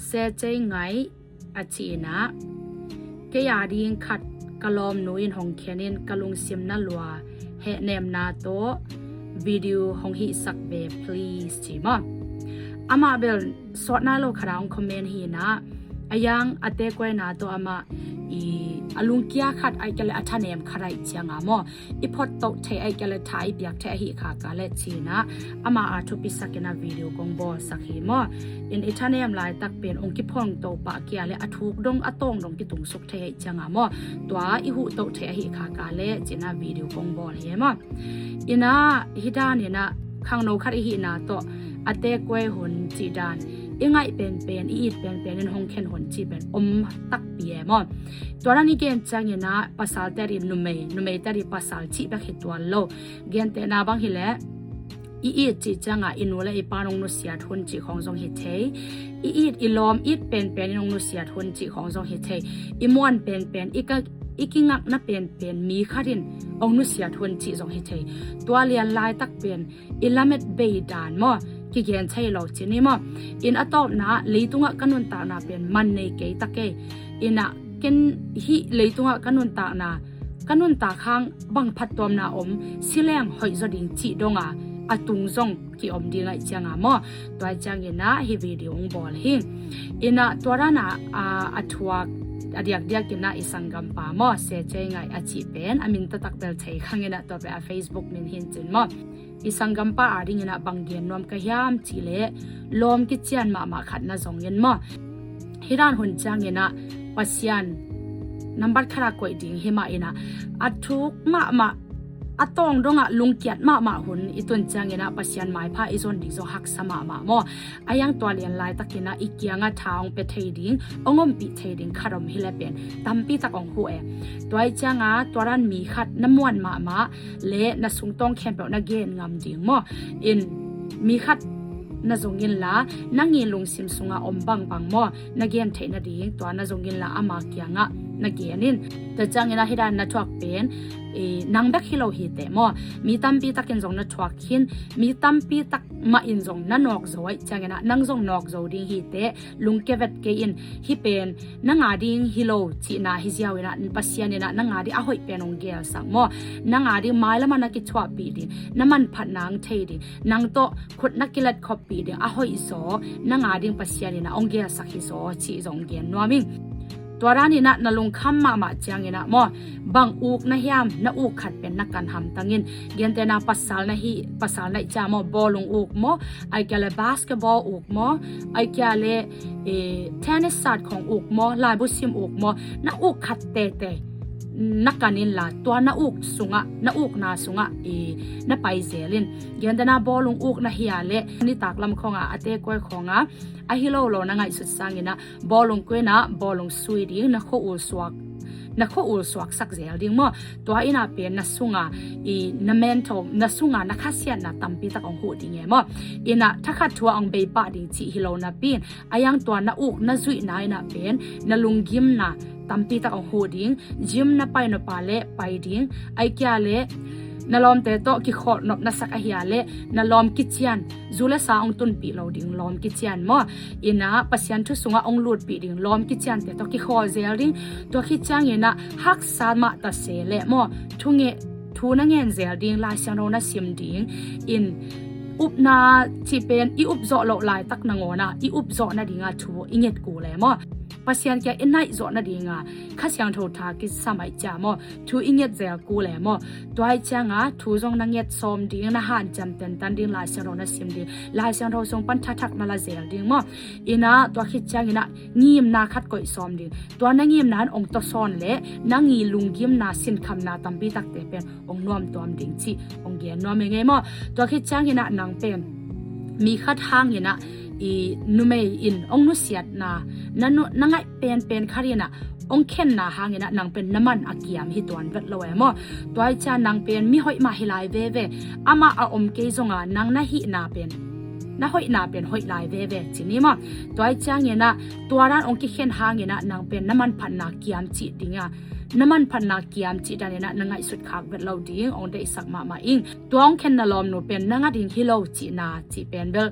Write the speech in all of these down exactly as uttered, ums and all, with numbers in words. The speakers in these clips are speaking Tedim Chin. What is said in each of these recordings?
Secei ngaih a ci-in ah, kei a ding khat ka lawmnu in hong khen in, ka lungsim na lua, hehnemna tawh video hong hihsak ve please ci maw. Amah bel sawt nai lo khat a hong comment hi-in ah, a yang a tekuaina tawh amah i a lungkia khat ahih kei leh a thanem khat ahih cianga maw, i phottoh theih ahih kei leh tha i piak theih ahih khak a leh ci-in ah, amah a thupisak in ah video kong bawlsak hi maw. In i thanem laitak pen ong kiphongto pah kei a leh a thuk dong a tawng dong kitungsuk thei ahih cianga maw, tua i huhtoh theih ahih khak a leh ci-in ah video kong bawl hi maw. In ah hih dan in ah khangno khat i hihna tawh a tekuai hun cih dan, i ngaih penpen, i it penpen in hong khen hun cih pen om takpi e maw. Tua dan i gen ciangin ah pasalte ading numei, numeite ading pasal cih bek hi tuan lo. Gentehna bang hi leh, i it cih cianga i nu le i pa in ong nusiat hun cih khawng zong hi thei. I it, i lawm it penpen in ong nusiat hun cih khawng zong hi thei. I muan penpen, i ka, i kingakna penpen mi khat in ong nusiat hun cih zong hi thei. Tua lian laitak pen i lamet bei dan maw, kigen thei lo ci ni maw. In a tawpna, leitungah ka nuntakna pen man nei kei ta kei. In ah ken hih leitungah ka nuntakna, ka nuntak hang bang phattuamna om, si leng hoih zaw ding cih donga a tung zong kiom ding ahih cianga maw. Tua ahih ciangin ah hih video ong bawl hi. In ah tua dan a, a, a thuak a diakdiak in ah i sanggampa maw, Secei ngaih a cih pen, a min taktak bel thei khang in ah tua pen a Facebook min hi in cin maw. I sanggampa ading in ah bang gen nuam ka hiam cih leh, lawm kician mahmah khat na zong in maw. Hih dan hun ciangin ah Pasian nambat khat a koih ding hi mah in ah, a thuk mahmah, a tawng dongah lungkiat mahmah hun i tun ciangin ah Pasian maipha i zon ding zong haksa mahmah maw. A yang tua lian laitakin ah i kiangah tha ong pia thei ding, ong ompih thei ding khat om hi leh pen tampi tak ong huh e. Tua ahih cianga tua dan mi khat na muan mahmah le na sungtawng khempeuh na gen ngam ding maw. In mi khat na zong inla, nang i lungsim sunga om bangbang maw, na gen theih nading tua na zong inla ama kiangah na gen in. Tua ciangin ah hih dan na thuak pen, eh, nang bek hi lo hi teh maw. Mi tampi takin zong na thuak khin, mi tampi tak mah in zong na nawk zo ahih ciangin ah nang zong nawk zo ding hi teh, lungkia vet kei in. Hih pen nang ading hi lo cihna hi ziau in ah, Pasian in ah nang ading a hoih pen ong gelsak maw. Nang ading mailamah na kithuahpih ding, na manphatna ong thei ding, nang tawh khut na kiletkhop pih ding a hoih zaw, nang ading Pasian in ah ong gelsak hi zaw cih zong gen nuam ing. Tua dan in ah na lungkham mahmah ciangin ah maw, bang uk na hiam, na uk khat pen na kan hamtang in. Gentehna pasal na hih, pasal na hih ciang maw, bawlung uk maw, ahih kei leh basketball uk maw, ahih kei leh, eh, tennis sat khawng uk maw, laibu sim uk maw, na uk khat teitei na kan inla, tua na uk sungah, na ukna sungah, eh, na pai zel in. Gentehna bawlung uk na hi a leh, nitak lam khawngah, a tekuai khawngah a hi lo lo na ngaihsut sangin ah, bawlung kuina bawlung sui ding na khua-ul suak, na khua-ul suaksak zel ding maw. Tua in ah pen na sunga, i, na mental, na sunga na khasiatna tampi tak ong huh ding e maw. In ah thakhat thu a ong bei pah ding cih hi lo napi in, a yang tua na uk na zuihna in ah pen na lunggimna tampi tak ong huh ding. Gym na pai nop a leh pai ding, ahih kei leh na lawmte tawh kikholh nop na sak ahi a leh na lawm kician, zu le sa ong tunpih lo ding lawm kician maw. In ah Pasian thu sungah ong lutpih ding lawm kiciante tawh kikholh zel ding. Tua khit ciangin ah haksa mah ta se leh maw, thu nge, thu na ngen zel ding, Lai Siangtho na sim ding. In upna cih pen i up zawh loh laitak nangawn ah i up zawh nadinga thu i nget kul e maw. Pasian kiang i naih zawh nadinga Kha Siangtho tha kisam ahih ciang maw, thu i nget zel kul e maw. Tua ahih cianga thu zong na nget sawm ding, na hanciam tentan ding, Lai Siangtho na sim ding, Lai Siangtho sung pan thathak na la zel ding maw. In ah tua khit ciangin ah ngimna khat koih sawm ding. Tua na ngimna in ong tawsawn leh nang i lunggimna, sinkhamna tampi takte pen ong nuamtuam ding cih ong gen nuam ing e maw. Tua khit ciangin ah nang pen mi khat hangin ah, i, numei in ong nusiatna, na nu, na ngaih penpen khat in ah ong khenna hangin ah nang pen na man a kiam hi tuan vet lo e maw. Tua ahih ciang nang pen mi hoih mah hi lai veve, amah a om kei zonga nang na hihna pen, na hoihna pen hoih lai veve ci ni maw. Tua ahih ciangin ah tua dan ong kikhen hangin ah nang pen na manphatna kiam cih ding a, na manphatna kiam cih dan in ah na ngaihsut khak vet lo ding ong deihsak mahmah ing. Tua ong khen na lawmnu pen nang ading hi lo cihna cih pen bel,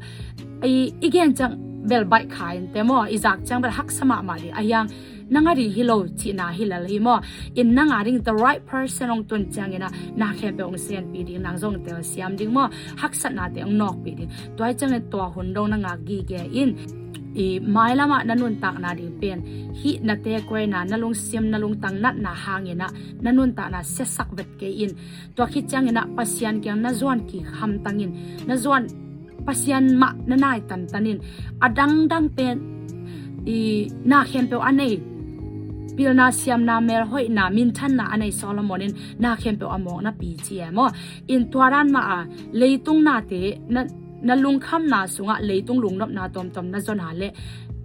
i, i gen ciang bel baih kha in te maw, i zak ciang bel haksa mahmah ding, a hiang nang a ding hi lo cihna hi lel hi maw. In nang a ding the right person hong tun ciangin ah na khempeuh hong senpi ding, nang zong telsiam ding maw, haksatnate hong nawkpih ding. Tua hi ciangin tua hun dong na ngak gige in, i mailamah na nuntakna ding pen hih na tekuaina, na lungsim, na lungtang natna hangin ah na nuntakna siasak vet kei in. Tua khit ciangin ah Pasian kiang na zuan kik hamtang in, na zuan, Pasian mah na nai tantan in. A dangdang pen i na khempeuh a nei, pilna, siamna, melhoihna, minthanna a nei Solomon in na khempeuh a mawkna pi ci e maw. In tua dan mah a leitung nate na, na lungkhamna sungah leitung lungnopna tomtom na zon a leh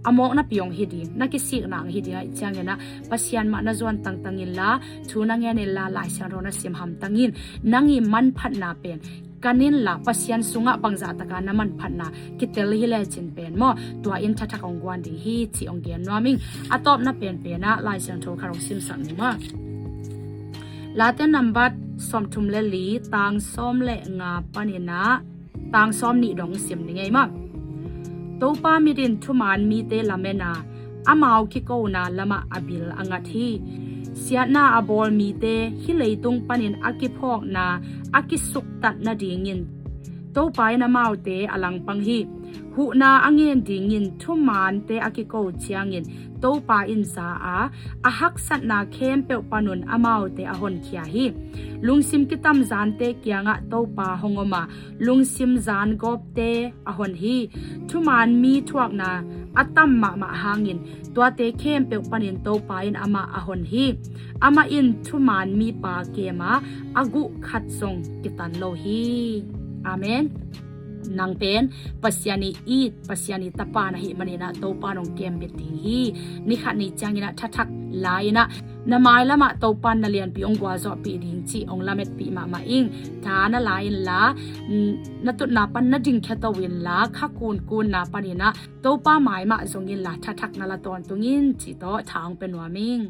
a mawkna pi hong hi ding, na kisikna hong hi ding ahih ciangin ah Pasian mah na zuan tangtang inla, thu na ngen inla, Lai Siangtho na sim hamtang in. Nang i manphatna pen kan inla, Pasian sungah bangzah taka na manphatna kitel hi lecin pen maw, tua in thathak hong guan ding hi cih hong gen nuam ing. A tawpna penpen ah Lai Siangtho khat hong simsak ning maw. Late nambat sawmthum le li, tang sawm le nga panin ah tang sawm nih dong sim ning ei maw. Topa mit in thuman mite lamen a, amau kikona lamah a bil a ngat hi. Siatna a bawl mite hih leitung panin a kiphawkna a kisuktat nadingin Topa in amaute a langpang hi. Huhna a ngen dingin thumante a kiko ciangin Topa in za a, a haksatna khempeuh panun amaute a honkhia hi. Lungsim kitamzante kiangah Topa hong om a, lungsim zangawpte a hon hi. Thuman mi thuakna a tam mahmah hangin tuate khempeuh panin Topa in amah a hon hi. Amah in thuman mipa kem a, a guh khat zong kitan lo hi. Amen. Nang pen Pasian i it, Pasian i tapa na hih manin ah Topa in hong kembit ding hi. Ni khat ni ciangin ah thathak la in ah na mailamah Topa in na lianpi hong gualzawhpih ding cih hong lametpih mahmah ing. Tha na la inla, mm, na tutna pan na dingkhia to inla, kha kunkunna panin ah Topa mai mah zong inla thathak na la tawntung in cih tawh tha hong pia nuam ing.